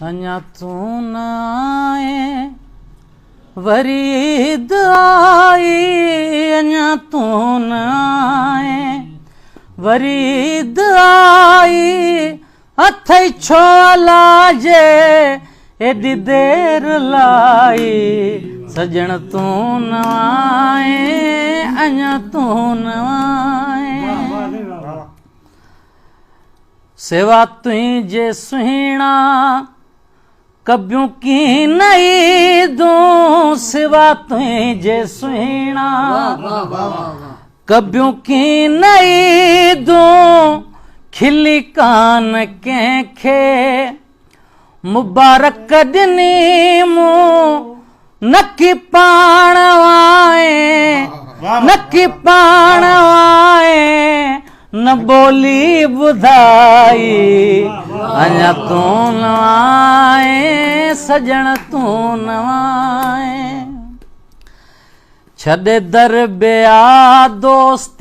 اڃا تون نه آئين وري عيد آئي، اڃا تون نه آئين وري عيد آئي، اٿئي ڇو الاجي ايڏي دير لائي، سڄڻ تون نه آئين اڃا تون نه آئين. سوا تنهنجي سهڻا ڪبيون ڪين عيدون، سوا تنهنجي سهڻا ڪبيون ڪين عيدون، کلي ڪان ڪنهن کي مبارڪ ڏني مون، نڪي پاڻ آئين، نڪي پاڻ آئين، نه ٻولي ٻڌائي، اڃا تون نه آئين سڄڻ تون نه آئين. ڇڏي در ٻيا دوست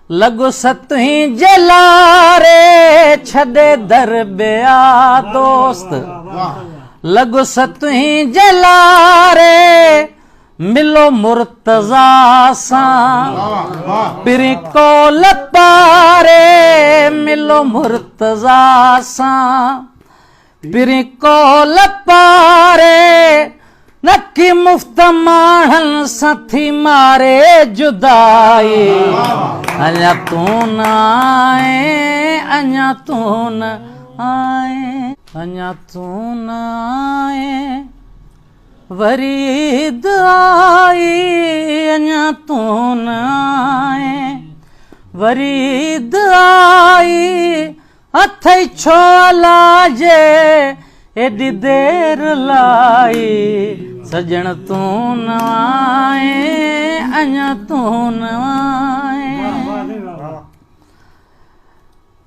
لڳس تنهنجي لاري، ڇڏي در ٻيا دوست لڳس تنهنجي لاري، ملو مرتضيٰ سان پرين قول پاري، ملو مرتضيٰ سان پرين قول پاري، نڪي مفت ماڻهن سان ٿي ماري جدائي، اڃا تون نه آئين اڃا تون نه آئين. اڃا تون نه آئين وري عيد آئي، اڃا تون نه آئين وري عيد آئي، اٿئي ڇو الاجي ايڏي دير لائي، سڄڻ تون نه آئين اڃا تون نه آئين.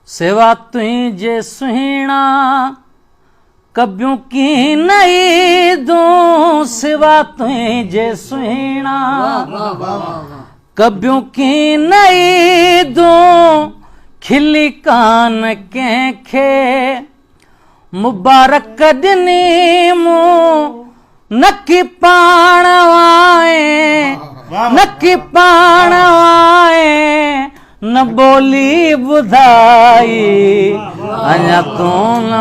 سوا تنهنجي سهڻا ڪبيون ڪين عيدون، سوا تنهنجي سهڻا ڪبيون ڪين عيدون، کلي ڪان ڪنهن کي مبارڪ ڏني مون، نڪي پاڻ آئين، نڪي پاڻ آئين، نه ٻولي ٻڌائي، اڃا تون نه.